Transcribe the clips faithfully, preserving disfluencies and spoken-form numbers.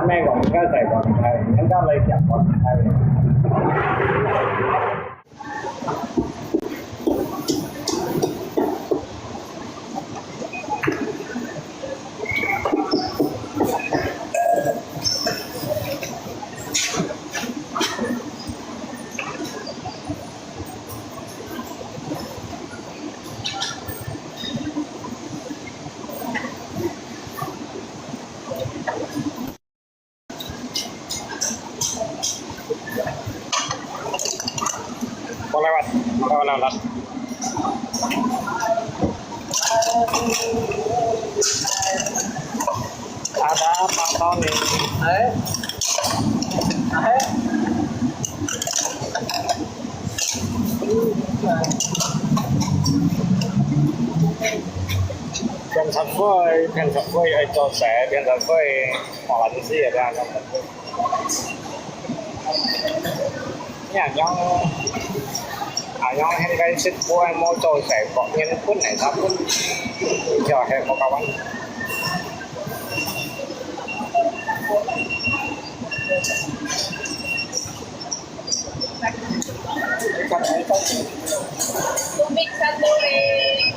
咩講，應該就係講係，應該來講講係。Mau lewat, mau lewat. Ada apa kau ni? Eh? Eh? Biasa voi, biasa voi, ai, cho saya, biasa voi.馬來西亞个啊，你啊，樣，啊，樣，應該食過無做事，各人分來，他分，就係無搞完。Tubig sa tubig.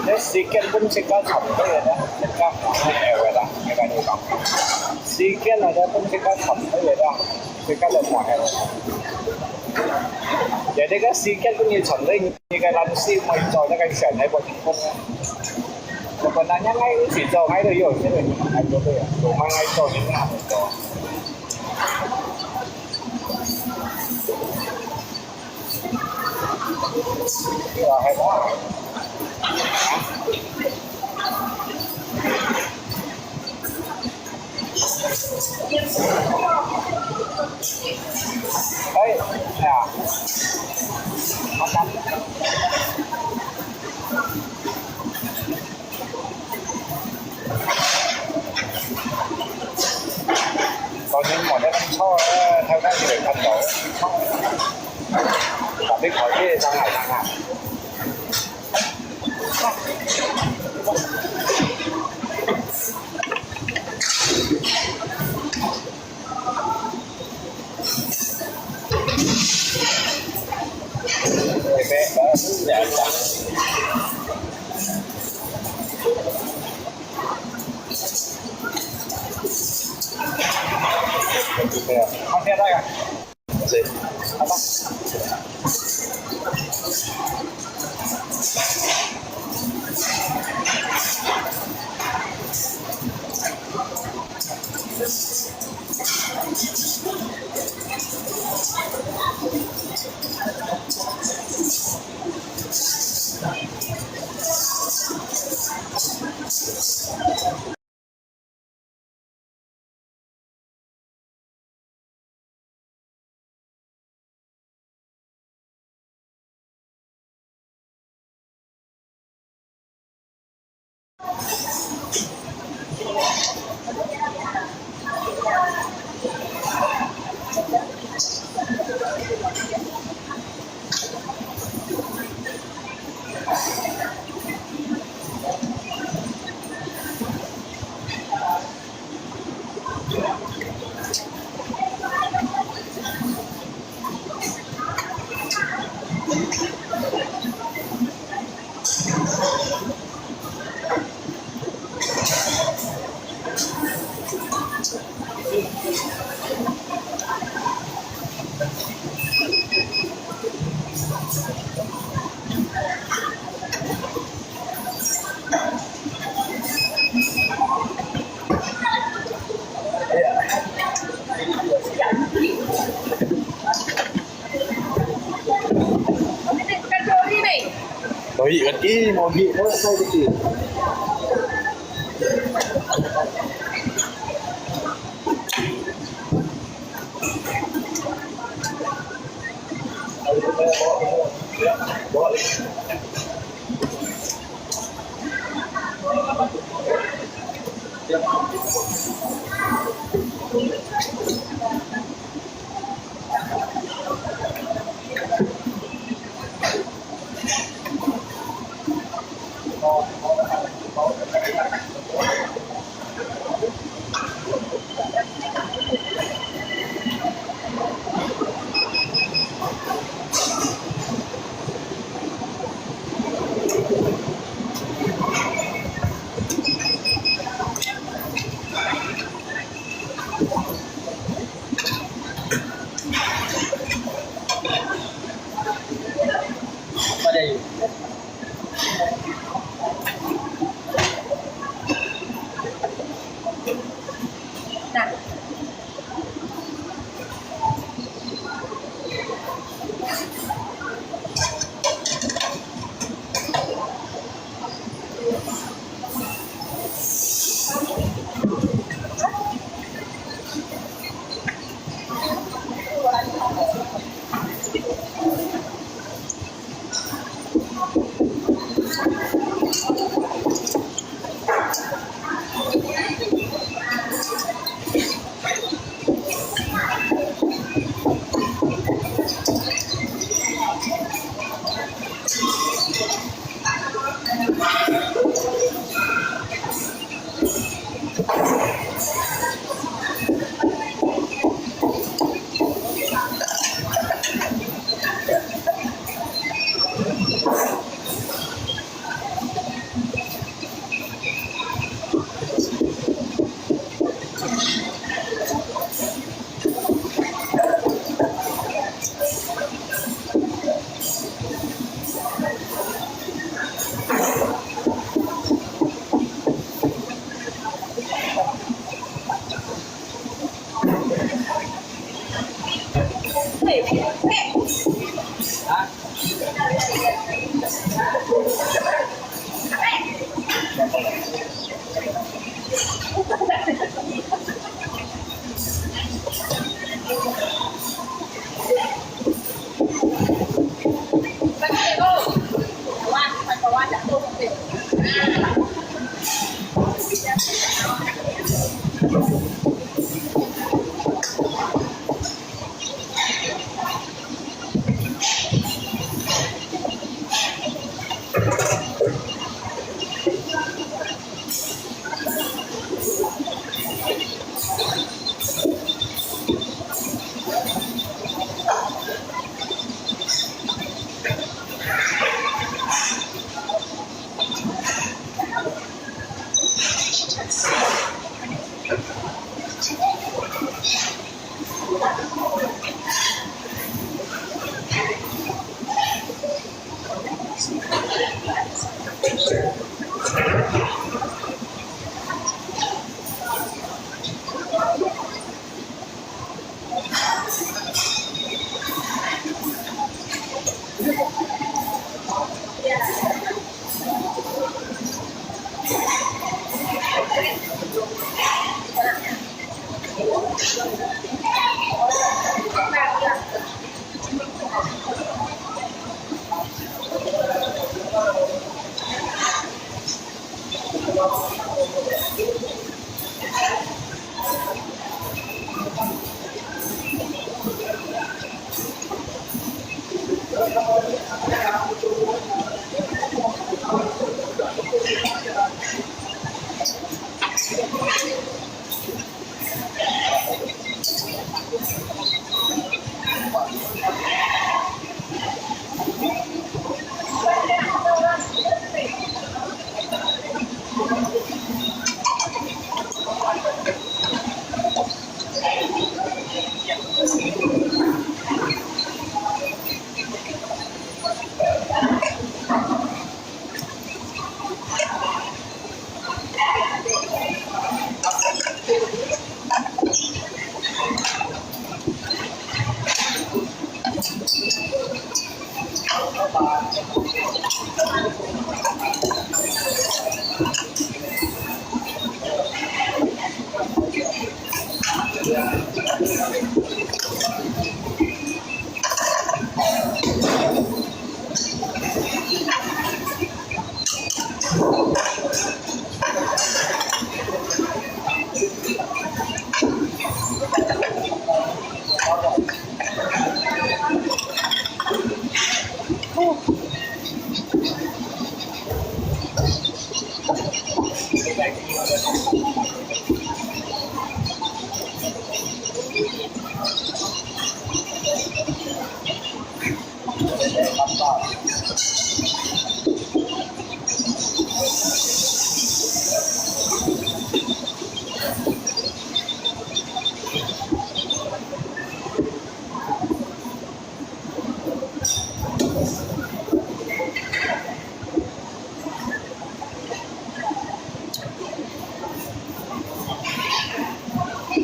該時間分自家尋到个啦，自家無愛个啦，應該你講。時間啊，分自家尋到个啦，自家就無愛个啦。也這個時間分你尋到，你个人生會做那個選擇，我聽過。我本來應該一起做，還是有這個人來做對啊，我們來做，你們還沒做。哎呀，你考虑上海看看。Mogi, kaki, mogi, mogi, kaki.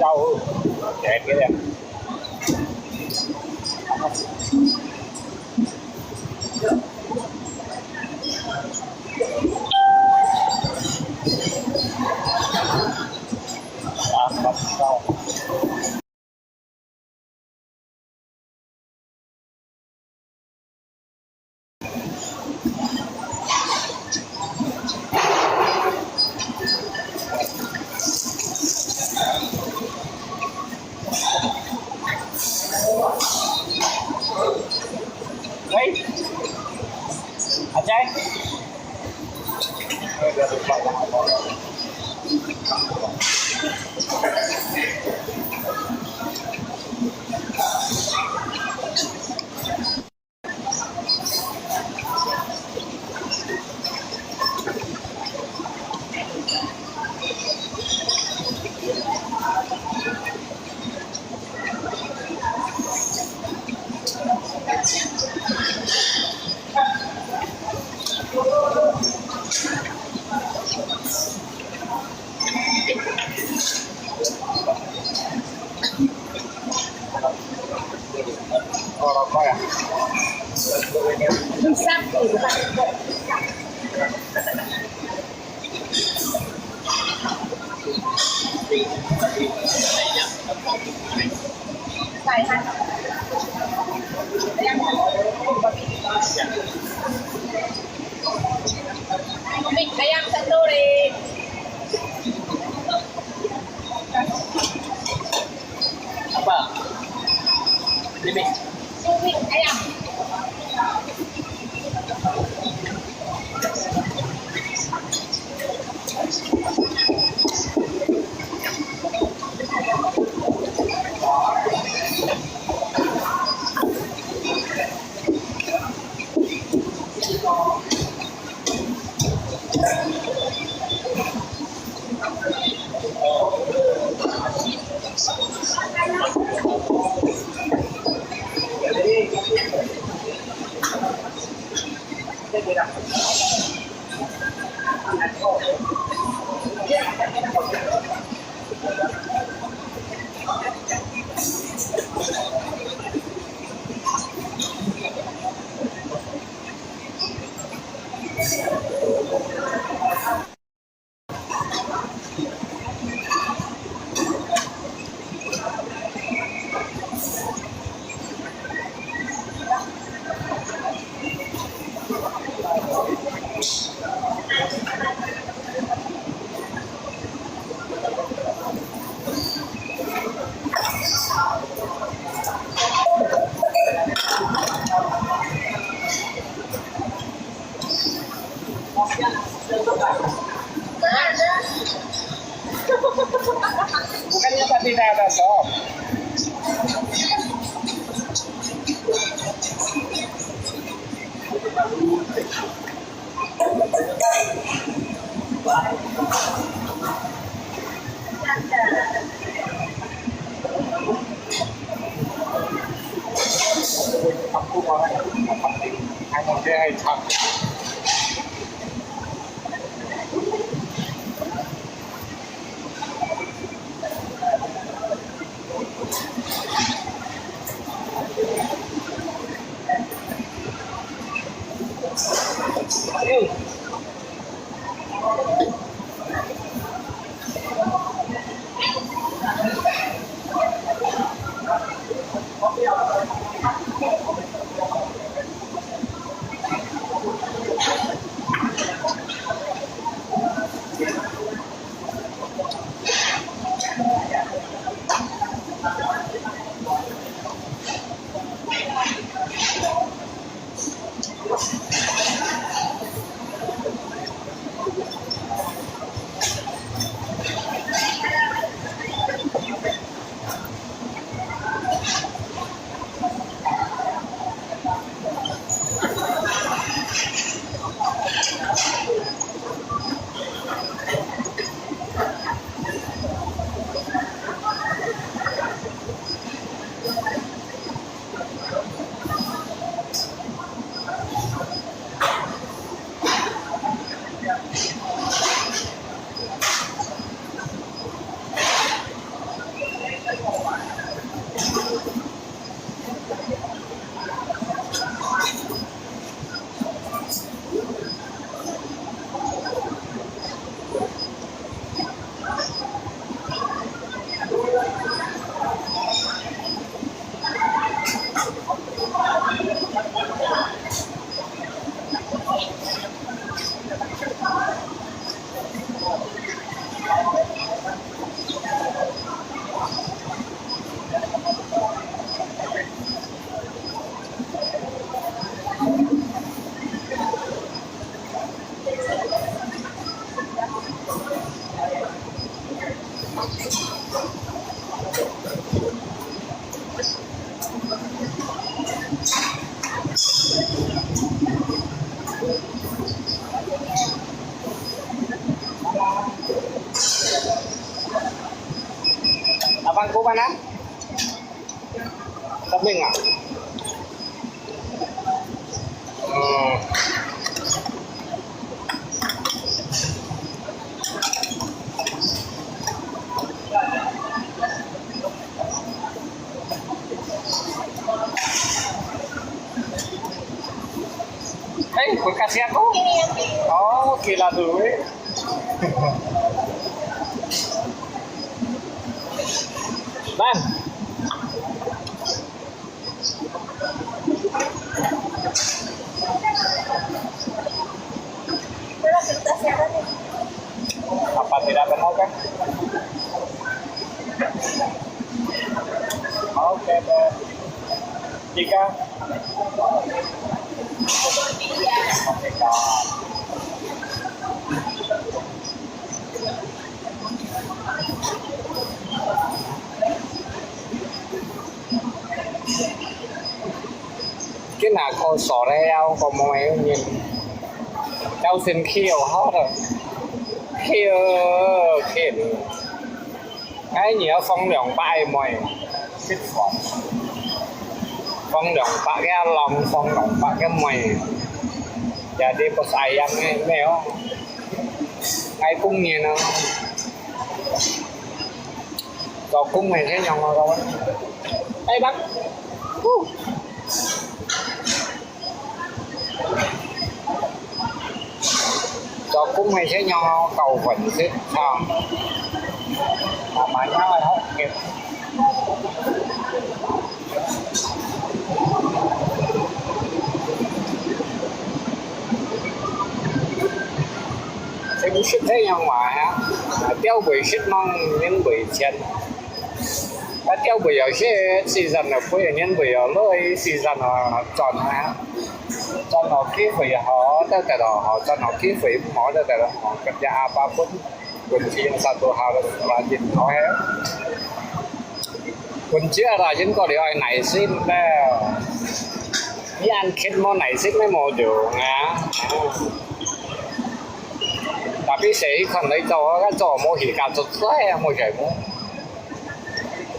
Rau, đẹp dữ vậy. Ê, anh trai. Apa? Ini. Abang ko mana? Kambing ah? Hmm. Eh, bekasi aku. Oh, gila tu, eh. Bang. Apa tidak kenal kah? Oke, deh. Tiga. Oke, kak. Cái nào cô sổ đây không? Cô mua mấy nghìn? Cháu xin kêu hết rồi. Kêu, kêu. Cái gì đó phong lượng bay mày. Xích phong. Phong lượng bạc cái lòng, phong lượng bạc cái mày. Jadi bos ayam ni, ni oh. Ai cũng nhìn nó. Có cũng mày thấy nhau mà rồi. Ê bác. Có cũng mày thấy nhau cầu vẫn xích sao. Mà mà nhau là hết kịp. Thì cũng xích thế nhau mà hả? Tiêu quỷ xích mong những quỷ chiến. Cái tiêu quỷ ở xích season là quỷ nhân quỷ ở lối season là chọn hả? Chọn nó kỹ quỷ họ, tất cả đó họ chọn nó kỹ quỷ mỏ, tất cả đó họ cắt giá ba phút. Quần chiến sao tôi hào là là nhìn họ hả? Quần chiến là những có điều ai nảy xin đó. 你恁勤無耐心个無用啊！Tapi細去看來做，該做無去教做出來啊，無在無。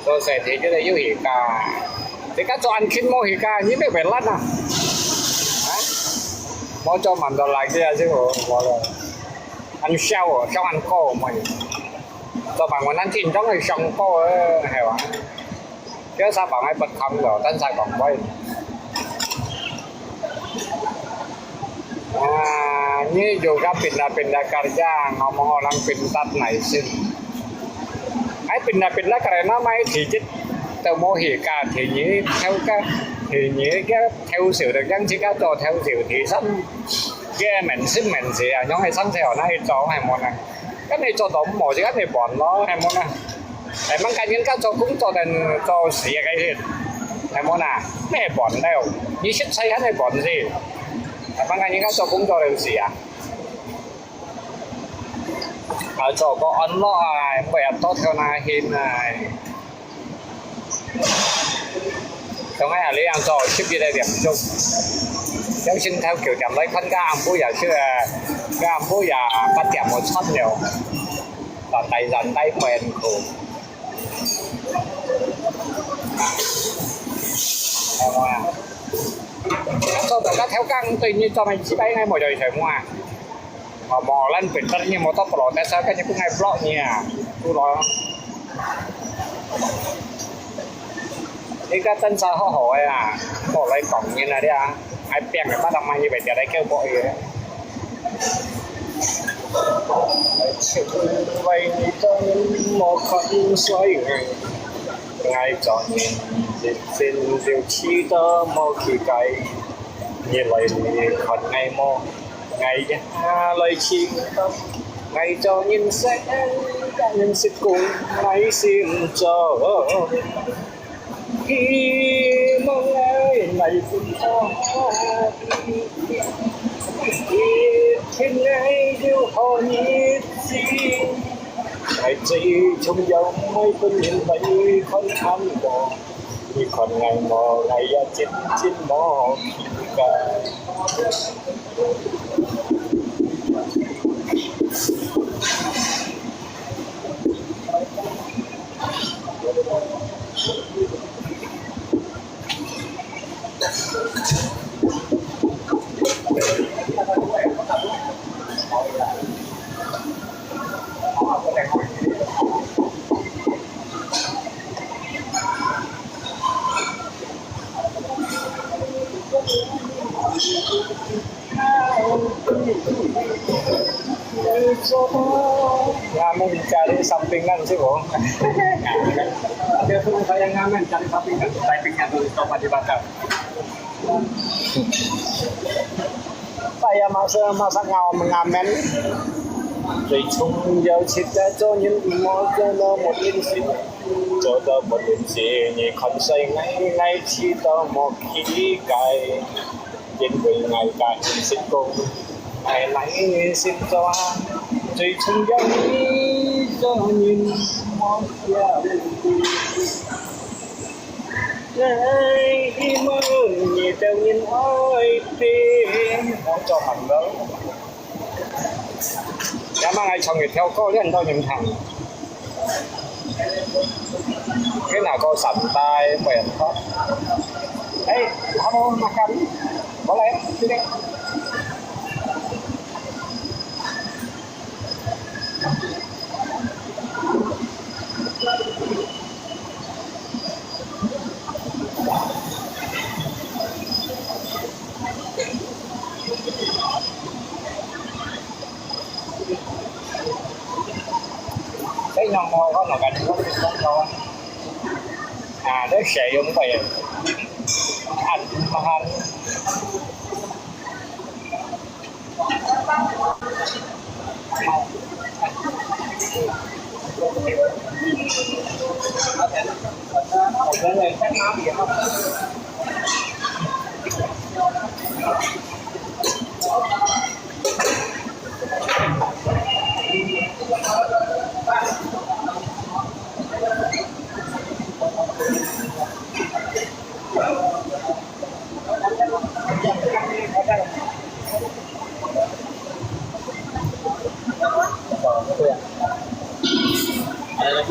做細題就係有去教，自家做恁勤無去教，你咩會懶啊？啊？無做慢到來个啊，就無無了。恁少哦，少恁高哦，無。做慢慢咱緊張个上高个，係吧？ Kaya sa bang ai bật không rồi, tan sai bang quay. Ah, ni juga pindah-pindah kerja, ngomong orang pintar naisin. Ai pindah-pindah karena mai dikit teu mau hika, dini teu ka, dini ka teu siu de yang jika to teu siu di san. Kaya mensin mensi ya, nyong ai sang seo na ito, hai mo na. 該你做到無就該你換咯，係無啦？係，吂該人家做工做等做事个人，係無啦？咩換了？你識在該你換事，係吂該人家做工做等事啊？啊，做個安樂啊，每日多條那hin啊。 當然啊，你樣做十一个點鐘，相信頭九點來看，該暗晡夜出啊，該暗晡夜八點無出了，但大人大半苦。係無啊？做到該條工對你做咩幾百應該無就係無啊？ 哦，無，咱本身你無到protes，跟住分𠊎block你啊，對咯。你个政策好好个啊，莫來講人啊，你啊，愛變个，把他媽你別條來叫block佢。因為你都無看衰，𠊎做人一生就知道無去改。 你來你看𠊎無，𠊎也來尋到，𠊎做人生，人識講，𠊎心做。希望𠊎來分到，一天𠊎有好日子。 𠊎最重要，每個人來看看我，你看𠊎無，𠊎也真真無去个。Ngamen cari sampingan sih, Bung. Dia suruh saya ngamen cari sampingan, sampingan tulis tomat dibakar. Saya masa, masa ngau mengamen. 最重要，自家做人，莫做到沒人性，做到沒人性，你看衰𠊎，𠊎知道莫去改。因為𠊎家人識講，𠊎來識做，最重要，你做人莫要。 𠊎希望你兜人愛變。我做朋友，也嘛愛唱一條歌，你很多人聽。你那個三代不要唱。哎，hello，makan，過來，這邊。 Saya yang mau kau nak ganti kau tu kau. Ah, dia saya yang kau ya. An, mahal. 对啊。来，来。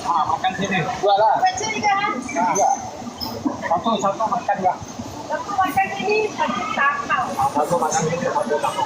啊，makan sini. Dua lah. Dua. Satu, satu makan dua. Satu makan sini, satu takau. Satu makan sini, satu takau.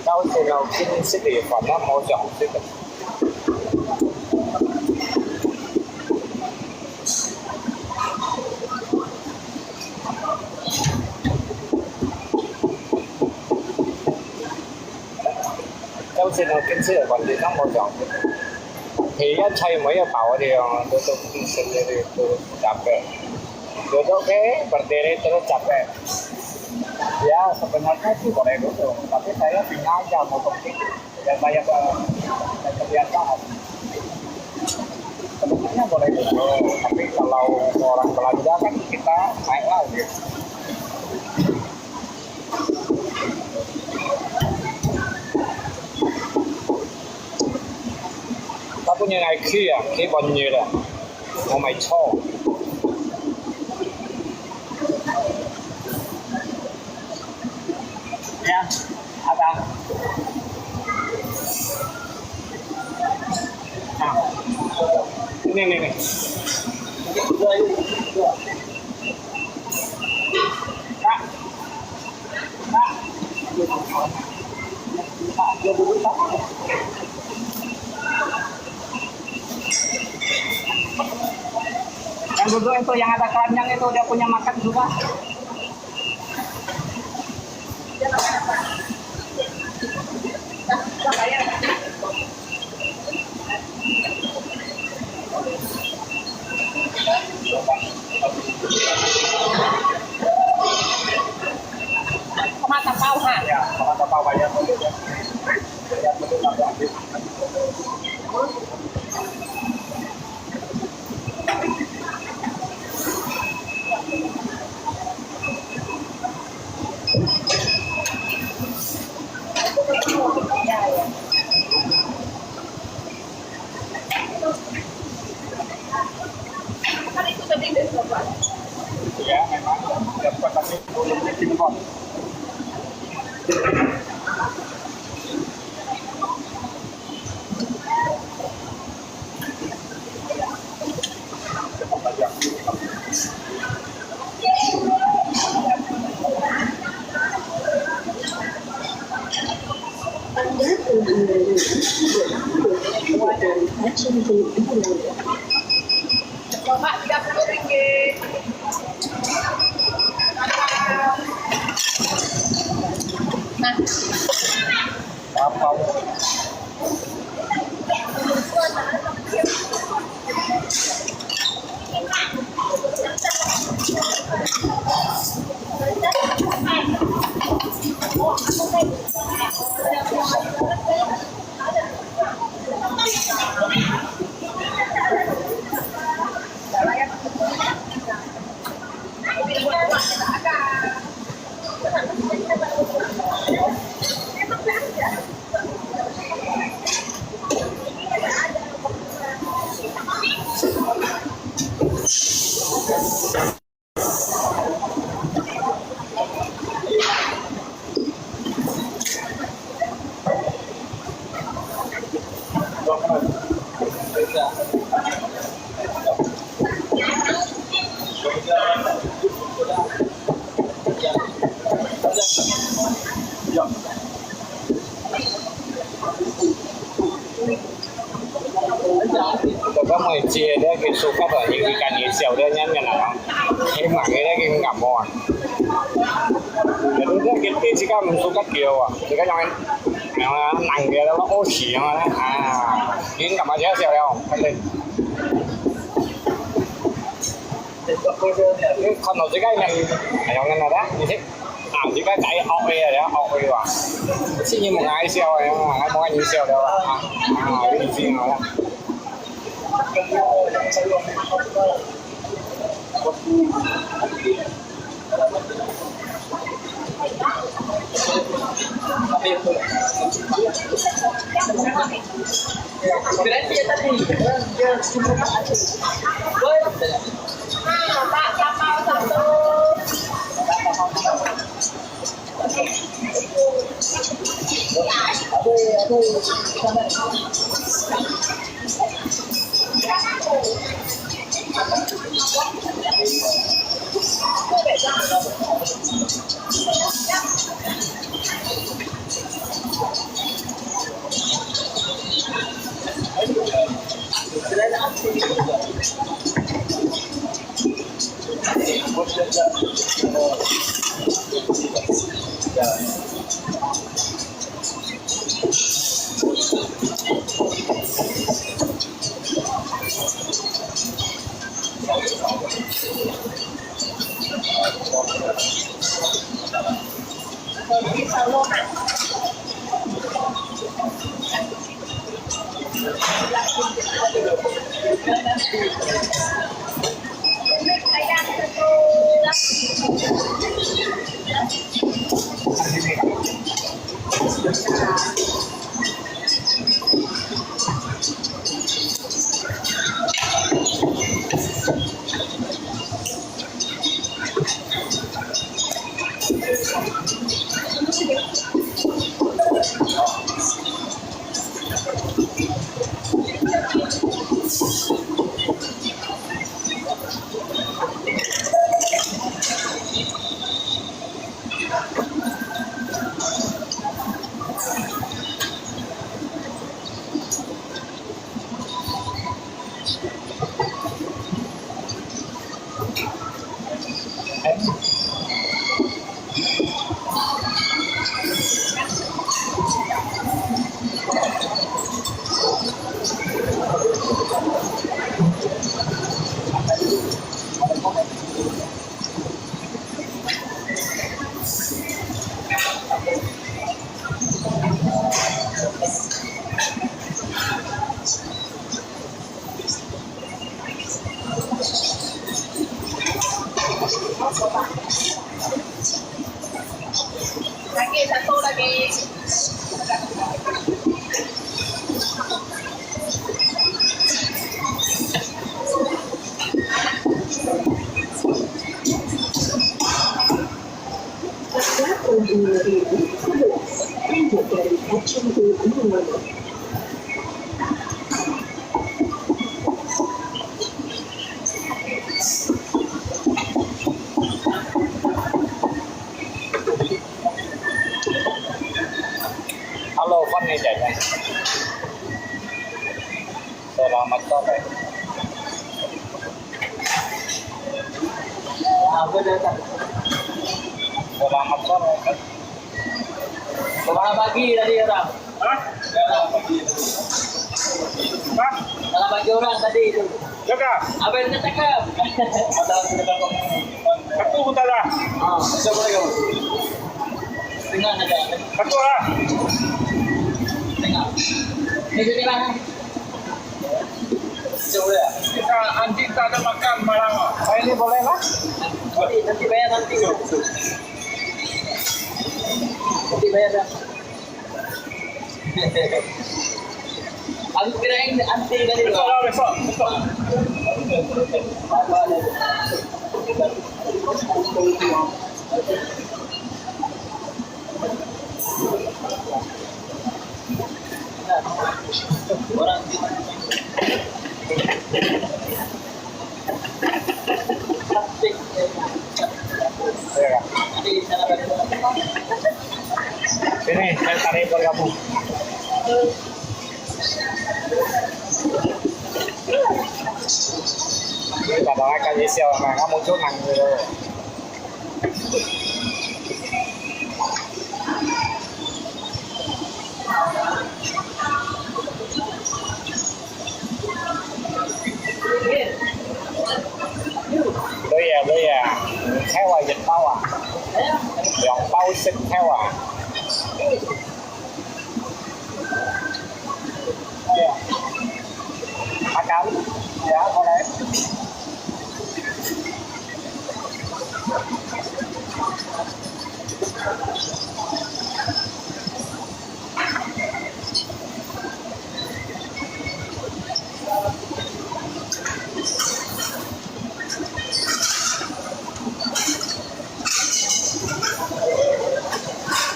到時候緊食个飯啊，無想食个。到時候緊食个飯，你都無想食。係啊，菜無要飽个，都都都食个都都capek。Duduk ke, berdiri terus capek. Ya, sebenarnya sih boleh duduk, tapi saya sengaja mau berdiri. Ya, saya ke-, kebiasaan. Sebenarnya boleh duduk, tapi kalau orang belanja kan kita naik lah gitu. Tapi yang I key ya, key banyak lah. Oh my god. Ya, ada. Nah, ini, ini, ini. Nah, nah. Yang duduk itu, yang ada keranjang itu, dia punya makan juga. Tomat tapau ha. Ya, tomat tapau banyak. Ya, memang. Ya, bukan tapi belum disimpan. Bapak, tiga puluh ringgit. Nah. 就講每隻咧，佢suka个，佢家己燒个，樣樣啊，佢買个咧，佢感冒啊。有啲咧，佢對自家毋suka个啊，自家樣，樣啊，難个，都屙屎啊，啊，佢感冒就燒了，反正。你看到自家樣，樣啊，你食。 啊，自家家己學个啊，學个哇。自己無愛笑个，啊，無愛人笑个哇。啊，啊，有意思啊。Lagi, satu lagi. Hello，歡迎大家。Selamat sore. Selamat sore. Selamat pagi tadi orang. Hah? Hah? Selamat pagi orang tadi itu. Jaga. Apa yang dia cakap? Satu pun tak ada. Ah, siapa lagi? Tengah ada. Satu lah. Tengah. Ini dia lah. Siapa dia? Kita anjing tak ada makan malam. Ah, ini boleh lah. Nanti, nanti bayar nanti. Nanti bayar dah. Aku kira ini anti tadi. Besok lah, besok. Besok. Orang Sini, saya tarik buat kamu. 你把它看一下嘛，俺们就难了。可以啊，可以啊，你开我一包啊，两包先开我啊。 阿甘，呀，過來。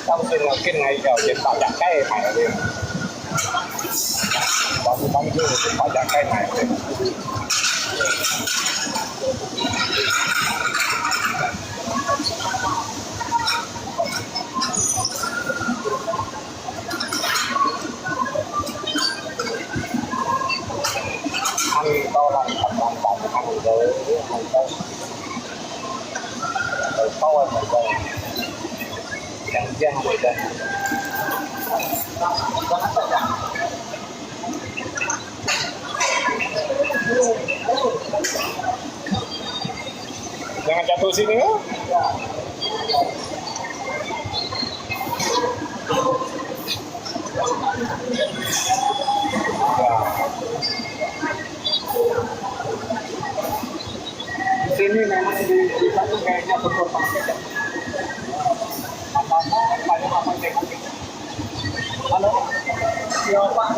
當時我見到一條一百隻雞排个，當時當時一百隻雞排个。 ăn to bằng tầm bằng tầm ăn tới ăn tới. Rồi có ăn rồi. Chẳng gian rồi. 兩隻都係呢？Sini memang di, di satu kayaknya betul pakai. Apa-apa, apa-apa. Halo? Iya, Pak.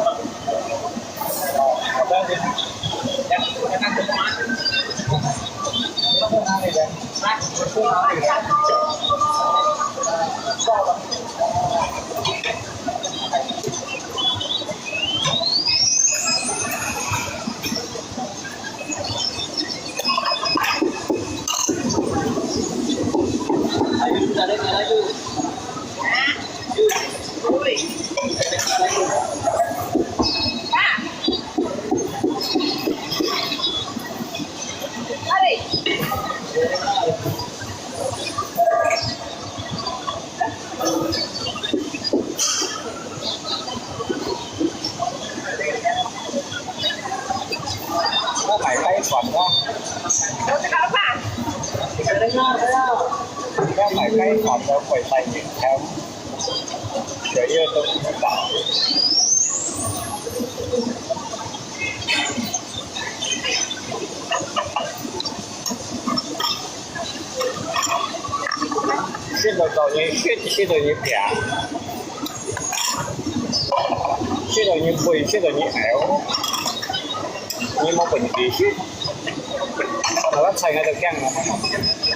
我買雞飯咯。我買雞飯都會帶麵條，這個都不知道。食到到你食，食到你病。 食到你肥，食到你枵，你無問題食。那個菜我都驚了。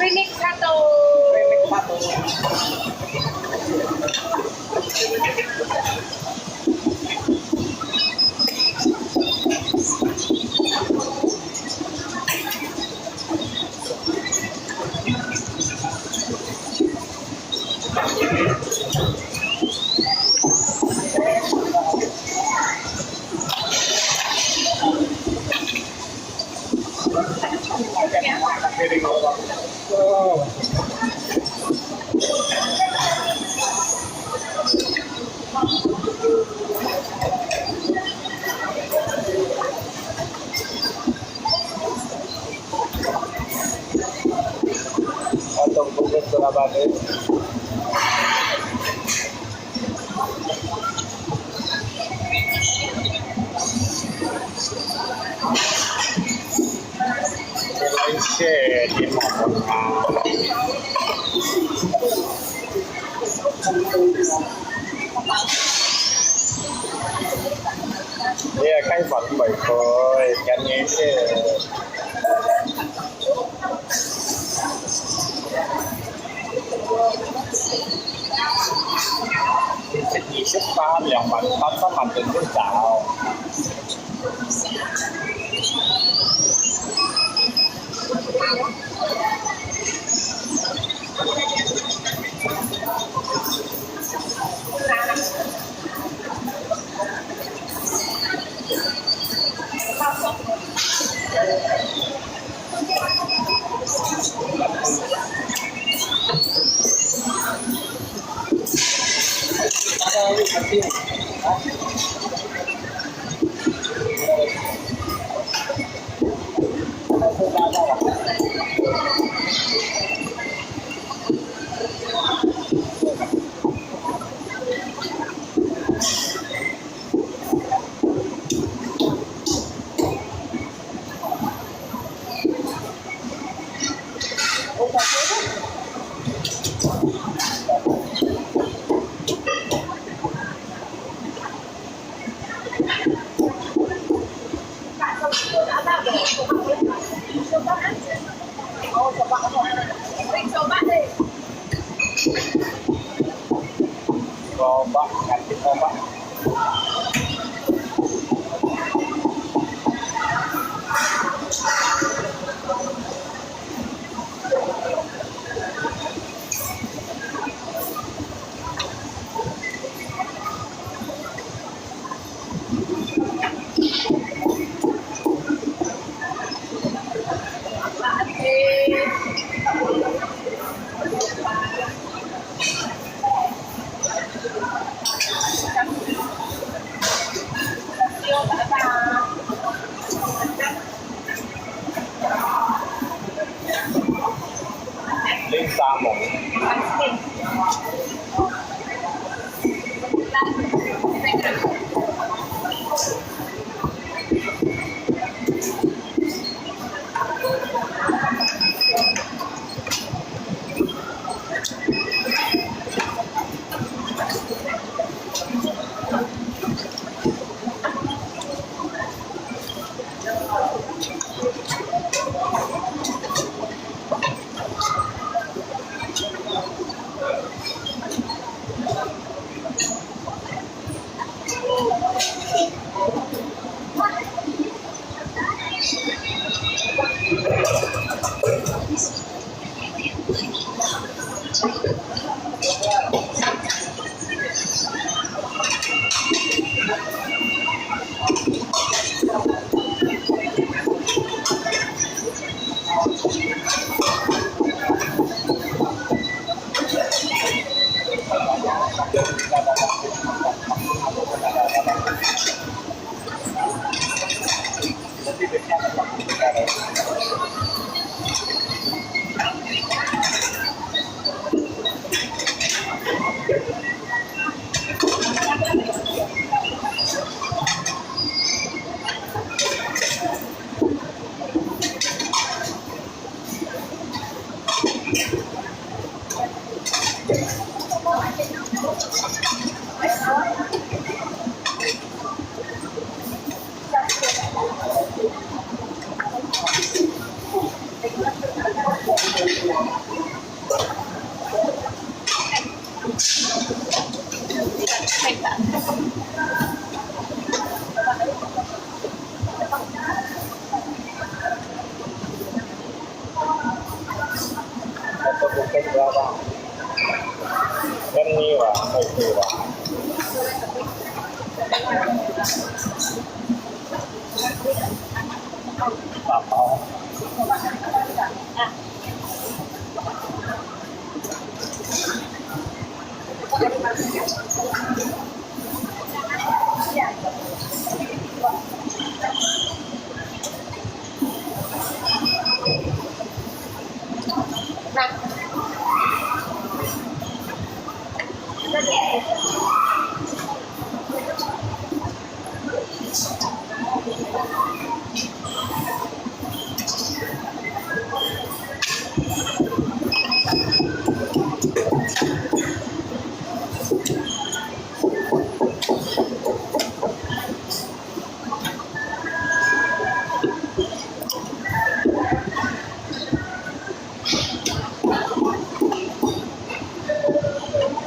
Remix satu。Remix satu。Atau bukan Surabaya. 你也開飯未開，今日這 二十八，兩萬八，三萬定都找。零三毛。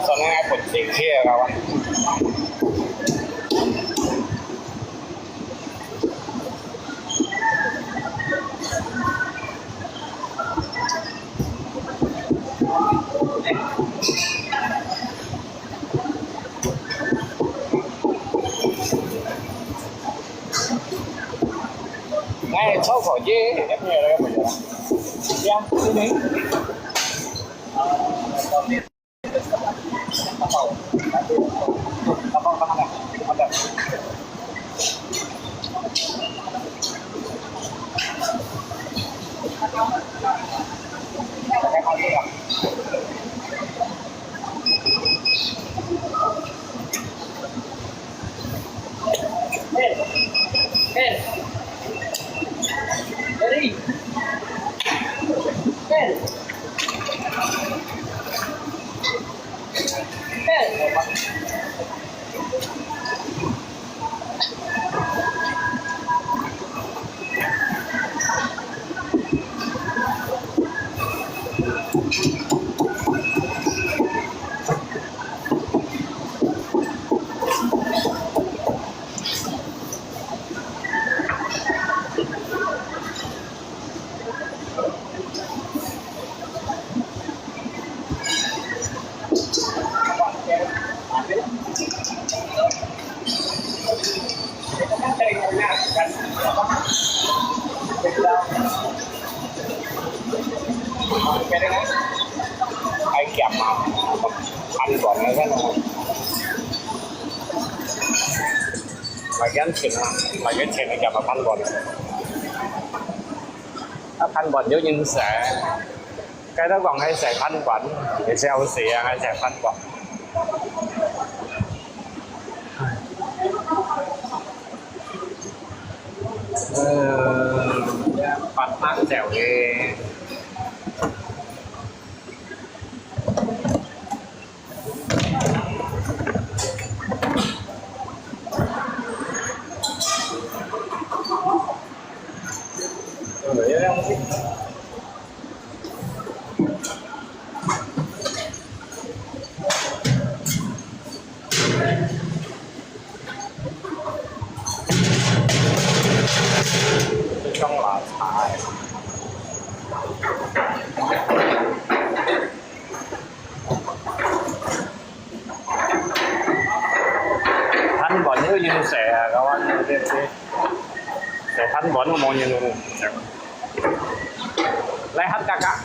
Soalnya ai putih kaya kawan. Ngai chau kho ye, ya punya lah, ya punya lah. Ya, sini. Ai kiam ah, ăn tuan na kan. Mai kiam chhìn ah, mai kiam chhìn ai kiam ah ăn tuan. Á, ăn tuan yû yin sè. Cái đó còn hay xài thanh toán, thì xe ô xì hay xài thanh toán. Ờ, bạn mắc dẻo ghê. Trong lá菜。Thanh toán又用洗啊，kawan, 对不对？Xài thanh toán又冇用。Lihat kakak.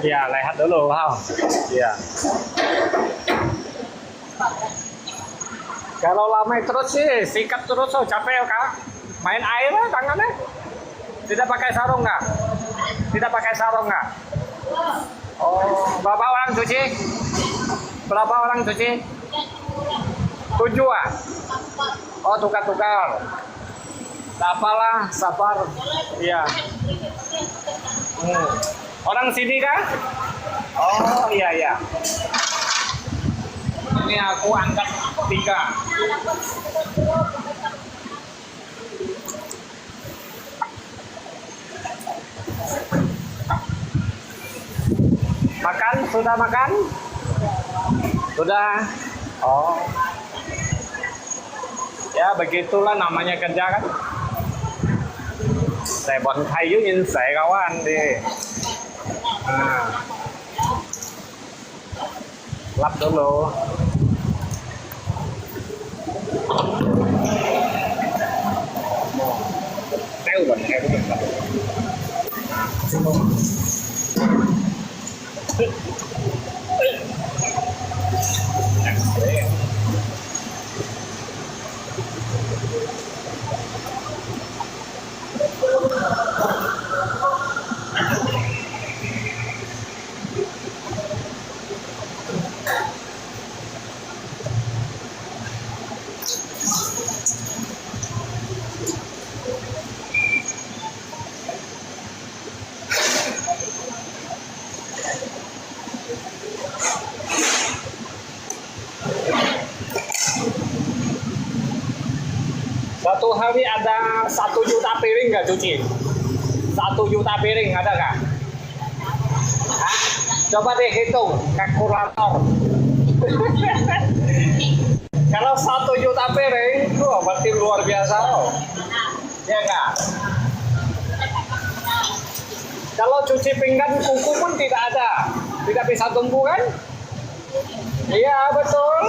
Ya, lihat dulu ha. Ya. Kalau lamai terus sih, sikat terus, oh, capek ya, Kak. Main air lah tangannya. Tidak pakai sarung kah? Tidak pakai sarung kah? Oh, berapa orang cuci? Berapa orang cuci? Tujuh ah? Oh, tukar-tukar. Tak apalah, sabar. Iya. Hmm. Orang sini kah? Oh, iya, iya. Ini aku angkat tiga. Makan? Sudah makan? Sudah. Oh. Ya, begitulah namanya kerja kan. Xài bòn khay yû yin sè kawan đi. À. Lắp dulu. Téo bòn khay cũng được. Satu hari ada satu juta piring nggak cuci? Satu juta piring ada nggak? Hah? Coba dihitung kalkulator. Kalau satu juta piring, wah, berarti luar biasa loh. Ya nggak? Kalau cuci pinggan, kuku pun tidak ada. Tidak bisa tumbuh kan? Iya, betul.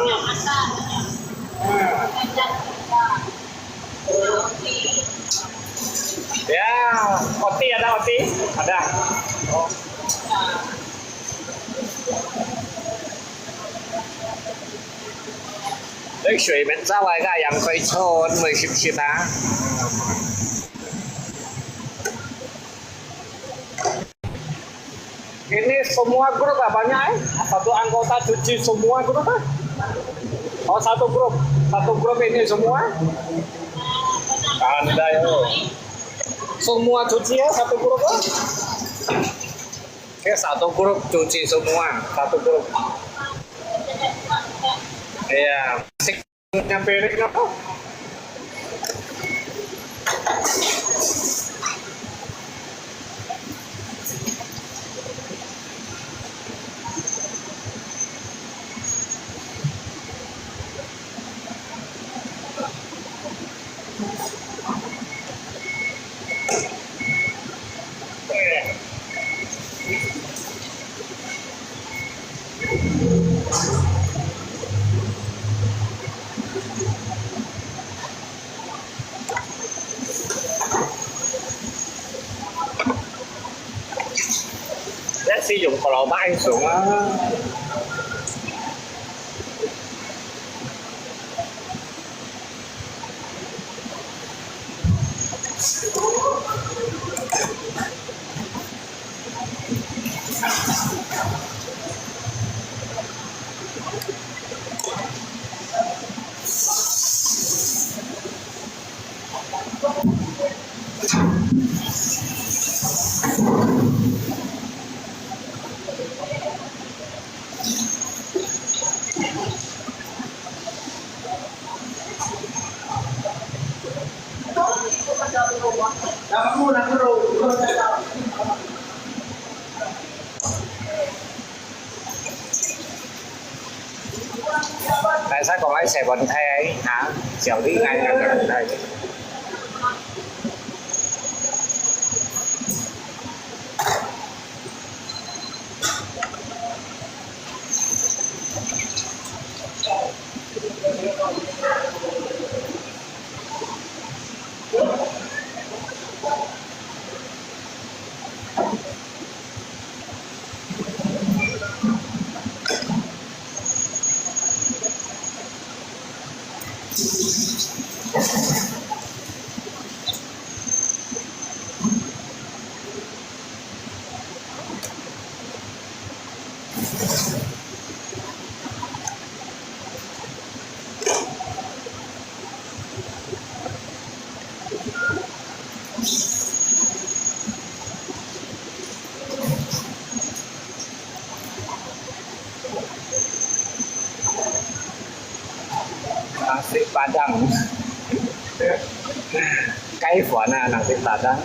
Ya, O T ada O T? Ada. Oh. 你水面周圍加人去坐，會濕濕啊。Ini semua grup ah, banyak eh? Satu anggota cuci semua grup ah? Oh, satu grup. Satu grup ini semua? Pandai, oh. Semua cuci ya, satu grup, oh. Oke, satu grup cuci semua, satu grup. Iya, asik punya piring apa? 一時用个老闆送啊。大家講愛洗問題啊，小弟愛洗問題。Nasi Padang. Kaifuan ah, nasi Padang.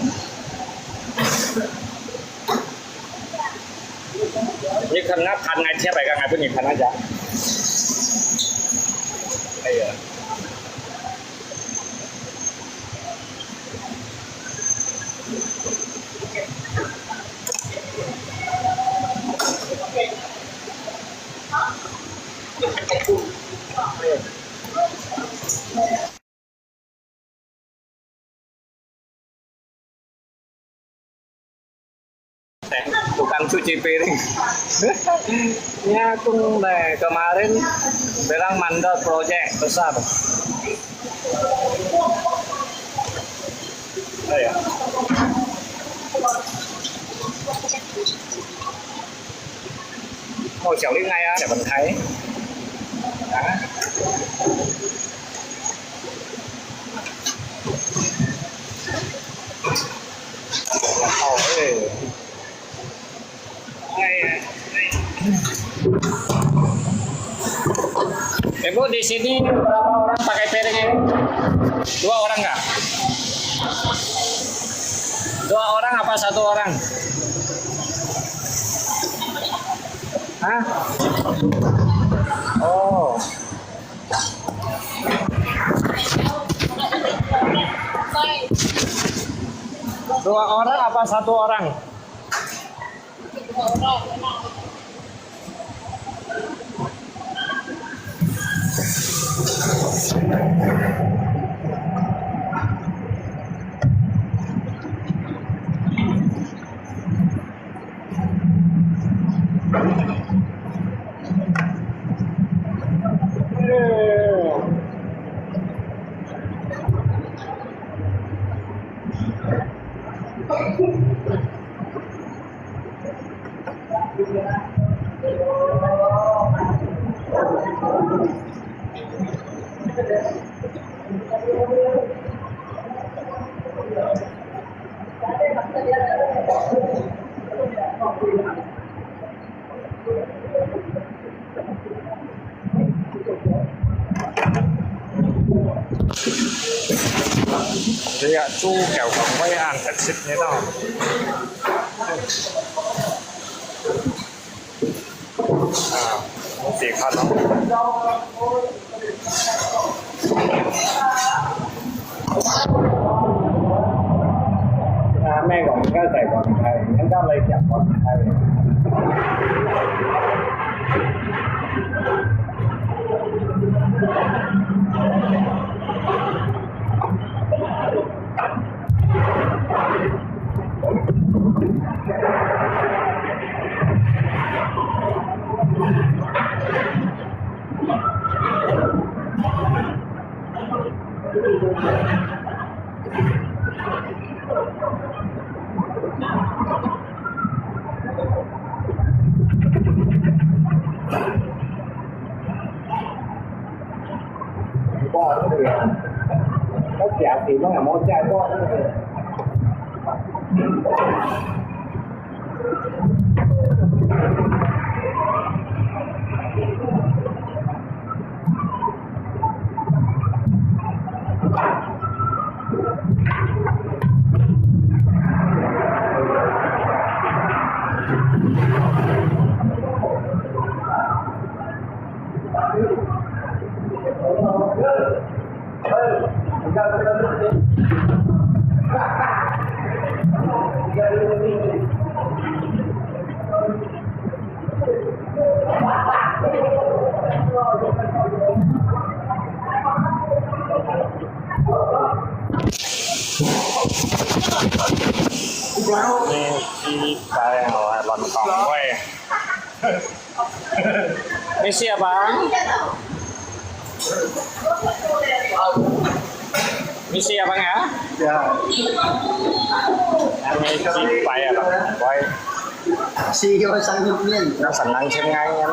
Ni khan nga phan ngai thiap ai ka ngai pun ni phan aja. Ayo. Tukang cuci piring. Ya, kung deh, kemarin bilang mandor project besar. Oh, ya. Oh, 小弟愛啊，小弟愛。啊？Oh, eh. Ai, ai. Ibu, di sini berapa orang pakai piring ini? Dua orang nggak? Dua orang apa satu orang? Hah? Oh. Dua orang apa satu orang? 這個豬腳飯會恁特色个咯。啊，你自家看咯。啊，咩講，應該就係講係，應該你講講係。呢，呢排吼，係亂講話。 Misi apa? Misi apa nga? Ya. Ang may sipay apa? Boy. Siyo sang yun. Nasa nang siyang ngayon.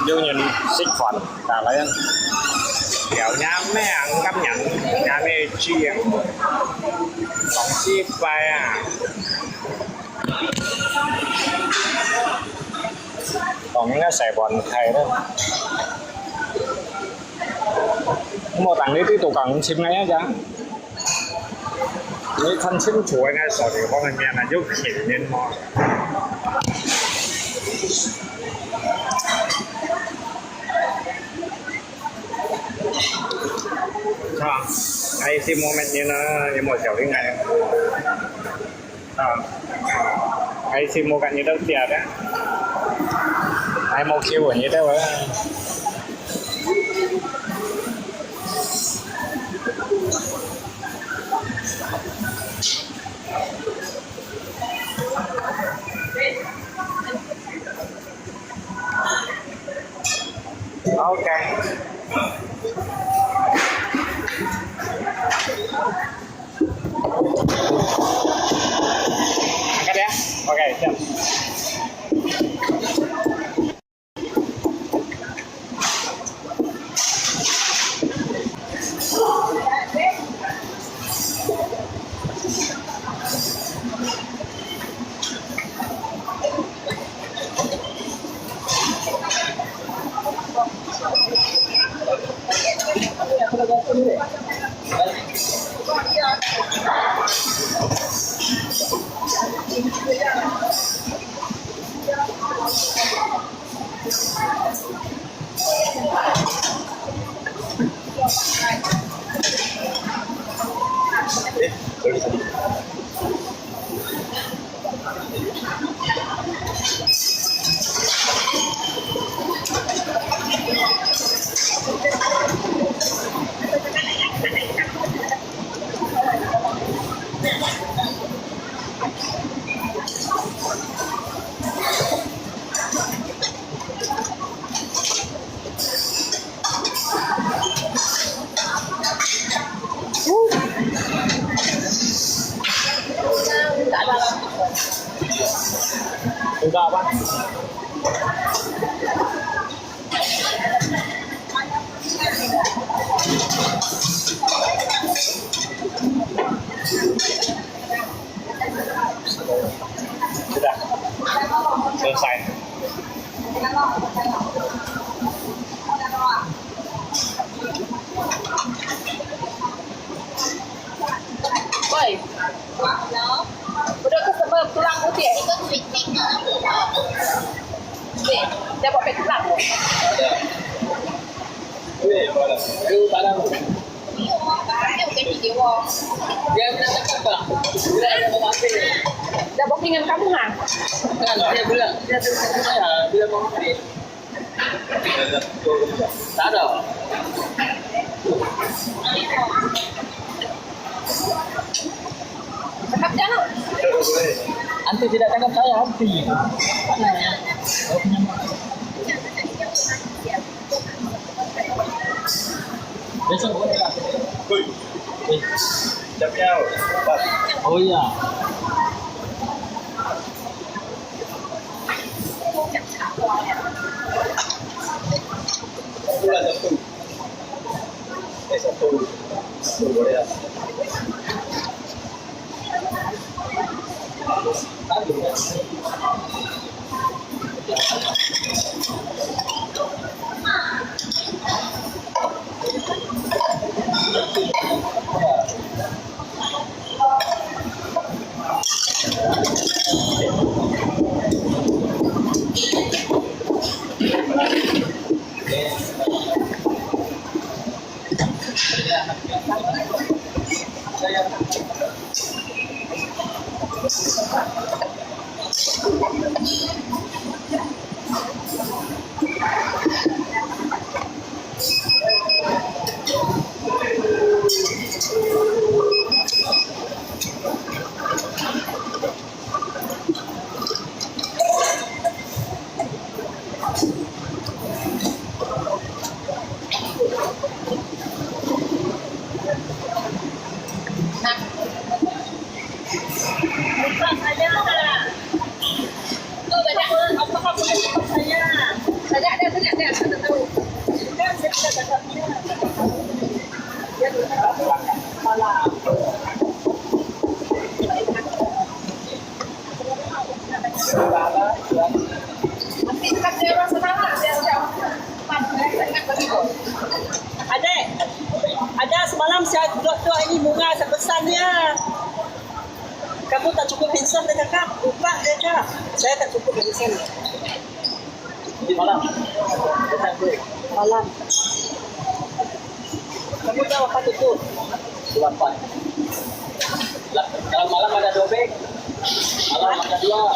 有人食飯，打來啊！有人咩啊？咁人，人咩豬啊？講西拜啊！講應該洗碗開了。我等你對度講尋个呀，你看清楚應該手裡方个面啊，有平面嘛。啊，還係無乜人啊，有無小應該？ 啊，還係無感覺到熱啊，還無吸吮得到啊。OK。Angkat ya. Oke, siap. Enggak apa? Sudah. Selesai. Woi, udah ke sebab tulang putih. Okey, dia buat pakai tulang. Dia buat dengan kamu ha? Kan, dia bilang, dia bilang saya, bilang mau ambil. Tak ada. Cakap je lah. Aunty tidak cakap saya, aunty. Besok boleh lah. Hui. Siapa yang? Oh iya. Satu lah, satu. Eh, satu. Satu boleh lah. Satu. Nah. Buka saya. Tuh, banyak. Apa kamu buka saya? Banyak dia, banyak dia. Saya tak tahu. Bukan, saya tidak cakap dia. Dia bukan kepala. Ada, ada semalam saya duduk tu ini bunga sebesarnya. Kamu tak cukup handsome, dia cakap. Lupa, dia cakap. Saya tak cukup handsome. Di malam. Malam. Kamu tahu apa tu? Delapan. Lah, kalau malam ada dua beg, malam ada dua.